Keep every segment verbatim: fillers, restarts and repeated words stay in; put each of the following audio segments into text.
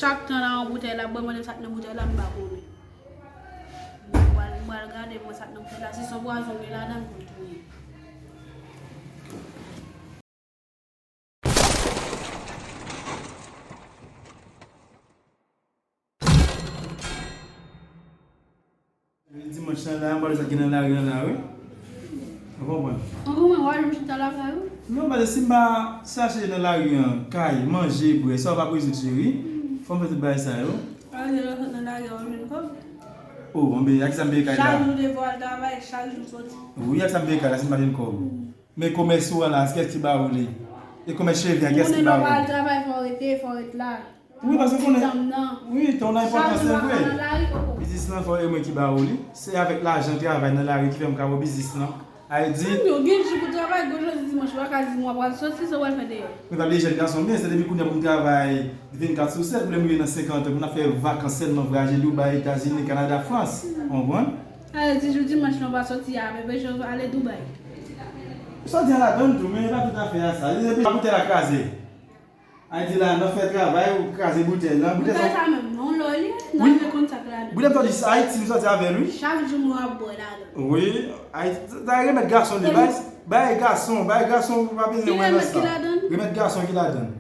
Chak tan la yon boutèy la, bwè, mande m sa k nan boutèy la, m pa konnen. Mwen pral, mwen pral gade mwen sa k nan boutèy la, si se yon pwazon gen ladan l pou l touye. Dimanch lan la, m pral sa ki nan lari an la, wi. Ou konprann? Ou konprann, w al chita lakay ou? Non, paske si m pa chache nan lari an, kay, manje, bwè, sa w pa bezwen, cheri. Fò m fè tout bagay sa yo. Paske lè w sot nan lari an, w jwenn kòb. Oh, anben, ak sa m peye kay la. Chak jou w devwa al travay, chak jou w soti. Wi, ak sa m peye kay la, si m pa jwenn kòb. Men komès ou an la, kiyès ki ba ou li? E komès cheve a, kiyès ki ba ou li? Ou konnen lè w pa al travay, fò w rete, fò w ret la. Wi, paske ou konnen. Wi, tan w nan enpòtans, se vre. Biznis lan, fò e mwen ki ba ou li. Se avèk lajan travay nan lari ki fè m ka wè biznis lan. Ay di. Yo gen jou pou travay, gwo jodi dimanch, ou pa ka di m w ap pral soti, sa w pral fè deyò. Mwen pa bliye jèn gason m ye, se depi kounye a pou m travay vennkat sou sèt, pou lè m rive nan senkant an, pou n ap fè vakans sèlman vwayaje Dubai, Etazini, Kanada, Frans. Ou konprann? Alè, ti jou dimanch lan pa soti a, bebe, je ale Dubai. Soti a ladann tou, men e pa tout afè a sa. Depi boutèy la kraze. Ayiti la, nan fè travay, ou kraze boutèy lan. Boutèy sa menm, non, lò li, nan fè konn sa k ladann. Boutèy m soti Ayiti, m soti avè l, wi. Chak jou mwen ap bwè ladann. Wi, Ayiti, sa remèt gason li, bay, bay gason, bay gason, ou pa bezwen wè nan sa. Remèt gason ki ladann.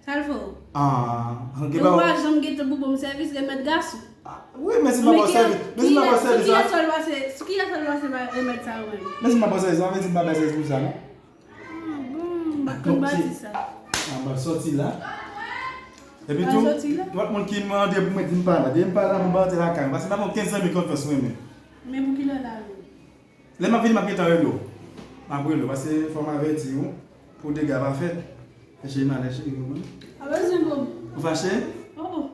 Sa l fè w? Ah, gen pa. Ou pa janm gentan pou ban m sèvis, remèt gason. Ah, wi, men si m pa ba w sèvis, men si m pa ba w sèvis la. Sou kiyès w al pase, sou kiyès w al pase remèt sa yo menm? Men si m pa ba w sèvis la, sa vle di m pa bay sèvis pou sa, non? Ah, bon, m pa t konn pati sa. Ah, m ap soti la. Epi tou, tout moun ki mande pou mwen di m pa la. Depi m pa la, mwen ba antre lakay mwen. Paske m pa gen okenn zanmi konfyans mwen, men. Men pou kilè w ta vini? Lè m ap vini, m ap gentan rele w. M ap rele w, paske fò m avèti w pou dega pa fèt. Cheri, m alèz, cheri, konprann? Pa bezwen bon. Ou fache? Oh, oh.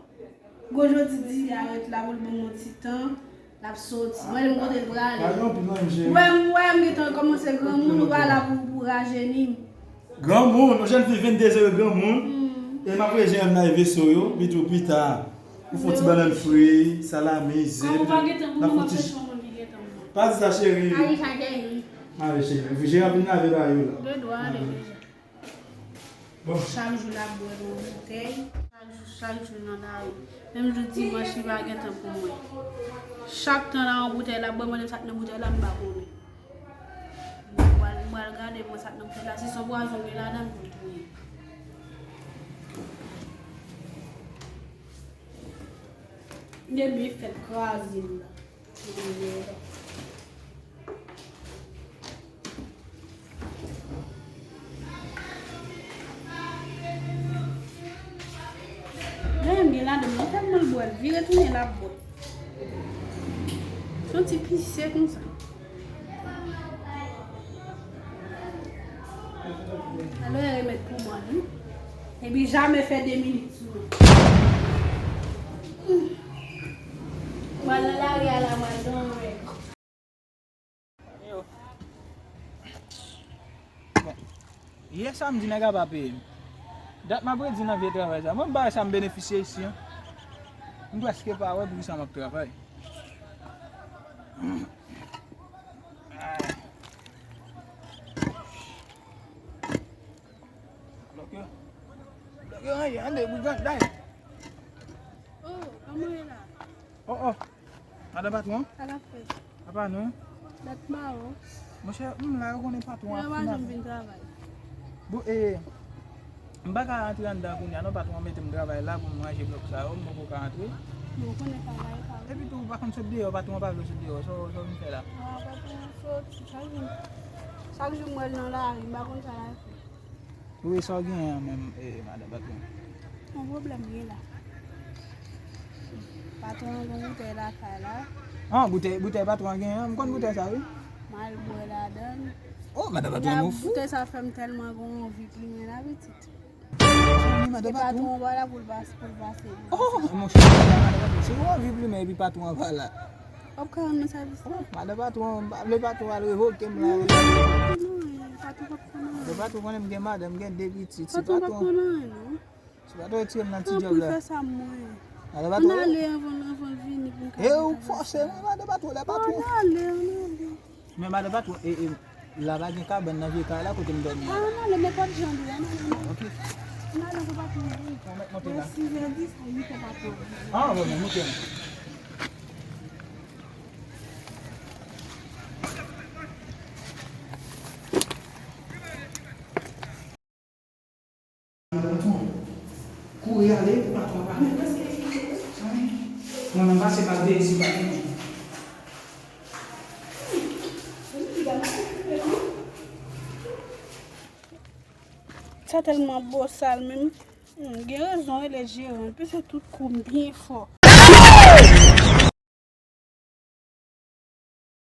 Gwo jodi di a ret la pou l ban m yon ti tan, l ap soti. Mwen, m kote l prale. Pa gen anpil nan cheri. Ou wè, ou wè, m gentan kòmanse granmoun, ou pa la pou, pou rajeni m. Granmoun, yon jèn fi vennde zan yo granmoun. E m ap voye jèn nan veso yo, pito pita. Ou fè yon ti bannann fri, salami, ze, pito. N ap fè yon ti. Pa di sa, cheri. Ayi, sa cheri. Ale, cheri. Jere ap vin lave ba yo la. De dwa ale deja. Bon. Chak jou l ap bwè nan yon boutèy. Chak jou, chak jou nan lari. Menm jou dimanch, li pa gen tan pou mwen. Chak tan la yon boutèy l ap bwè, mande m sa k nan boutèy la, m pa konnen. Mwen pral, mwen pral gade mwen sa k nan boutèy la. Si se yon pwazon gen ladan l pou l touye. Depi fèt kraze m la. Menm gen ladan nan tèlman l bwè, l vire tounen l ap bwè. Se yon ti pise konsa. Alò, e remèt pou mwen, wi. Epi jamè fè de minit sou mwen. Mwen nan lari a la, mwen nan rèv. Yo. Bon. Yè samdi, nèg la pa peye m. Dat m ap redi nan vye travay sa. Mwen, bagay sa m benefisye isi an. M prèske pa wè poukisa m ap travay. Bloke. Bloke anyen, ande, bout granday. Oh, kòman w ye la? Oh, oh. Madan patwon? Sa l ap fè? Apa nou? Dat m pa wè w. Monchè, m la, yo konnen patwon ap fin ap. Lè w pa janm vin travay. Bon, e, m pa ka rantre anndan kounye a non, patwon an mete m travay la pou m ranje blòk sa yo, m poko ka rantre. Bon, ou konnen travay pa. Epi tou, ou pa konn sot deyò, patwon an pa vle w sot deyò, sa w, sa w vin fè la? Ah, patwon an soti, chak jou, chak jou m wè l nan lari, m pa konn sa l ap fè. Wi, sa w genyen an menm, e, madan patwon? Yon pwoblèm gen la. Patwon an gen boutèy lakay la. Ah, boutèy, boutèy patwon an genyen an, m konn boutèy sa, wi. M al bwè ladan l. Oh, madan patwon, ou fou. Boutèy sa fè m tèlman gen anvi plimen la, pitit. Wi, madan patwon. E patwon an pa la pou l pase, pou l pase. Oh, monchè, madan patwon, si ou anvi plimen epi patwon an pa la. W ap ka rann mwen sèvis la. Madan patwon, m pa vle patwon al revoke m la. Patwon p ap fè nan anyen, patwon p ap fè nan anyen. Madan patwon konnen m gen madanm, m gen de pitit. Si patwon p ap fè nan anyen, non. Si patwon retire m nan ti djòb la. Tanpri, fè sa mwen. Madan patwon. Ann ale anvan, anvan l vini pou n ka. E ou fòse mwen, madan patwon, lè patwon. Ann ale, ann ale. Men madan patwon, e, e, la pa gen kabann nan vye kay la kote m dòmi an? Ah, ann ale, nenpòt jan li ye, ann ale, ann ale. Ok. Ann Ou mèt monte la. Sizè dis a uit è pa twò. Ah, bon, bon, monte la. Kouri ale, patwon pa. Mwen menm pase m al veye si pa gen moun. Sa tèlman bosal menm. Hmm, gen rezon rele jeran. Peze tout kou m byen fò.